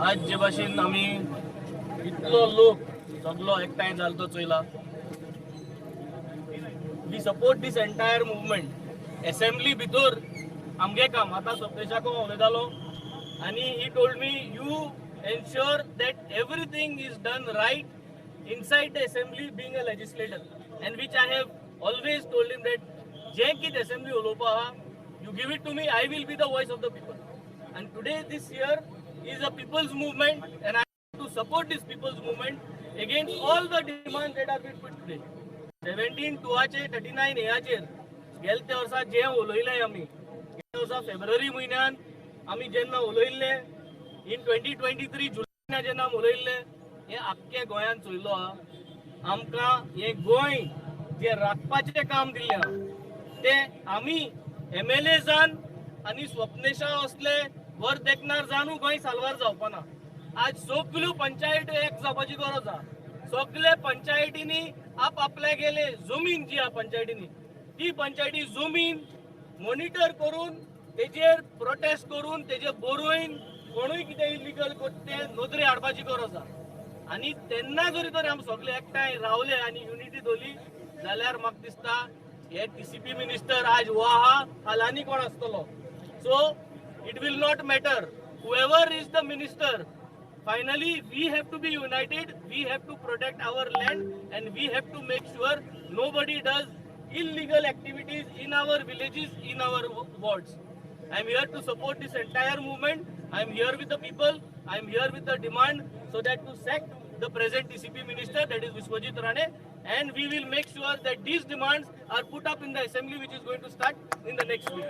आज जे भाशेन आमी इतलो लोक सगलो एकठांय जालो तो चोयला. We support this entire movement. Assembly भितर आमगे काम आतां स्वप्नेशाको उलयतालो आनी he told me, you ensure that everything is done right inside the assembly, being a legislator, and which I have always told him that जें कितें असेंब्ली उलोवपा आहा, you give it to me, I will be the voice of the people. And today this year is a people's movement and I have to support this people's movement against all the demands that are been put today. 17(2) 39 एयाचेर गेले त्या वर्सा जें उलयलें आमी, गेल्या वर्सा फेब्रुवारी म्हयन्यान आमी जेन्ना उलयल्ले, इन 2023 जुलय जेन्ना आमी उलयल्ले, हें आख्खे गोंयान चोयलो आहा. आमकां हें गोंय जें राखपाचें काम दिल्लें आहा, तें आमी एमएलए जान आनी स्वप्नेशा असले वर देखणार जानू गोंय साल्वार जावपाना. आज सगल्यो पंचायत एक जावपाची गरज आहा. सगळे पंचायतींनी आप आपल्या गेले जमीन जी आहा पंचायतींनी, ती पंचायती जमीन मॉनिटर करून, तेजेर प्रोटेस्ट करून, तेजेर बरोवन कोणूय कितें इलिगल करता तें नदरे हाडपाची गरज आहा. आनी तेन्ना जरी तर आमी सगळे एकठांय रावले आनी युनिटी दवरली जाल्यार म्हाका दिसता हे टीसीपी मिनिस्टर आज हो आहा, फाल्यां आनी कोण आसतलो. So it will not matter whoever is the minister. Finally, we have to be united, we have to protect our land and we have to make sure nobody does illegal activities in our villages, in our wards. I am here to support this entire movement. I am here with the people. I am here with the demand so that to sack the present TCP minister, that is Vishwajit Rane, and we will make sure that these demands are put up in the assembly, which is going to start in the next week.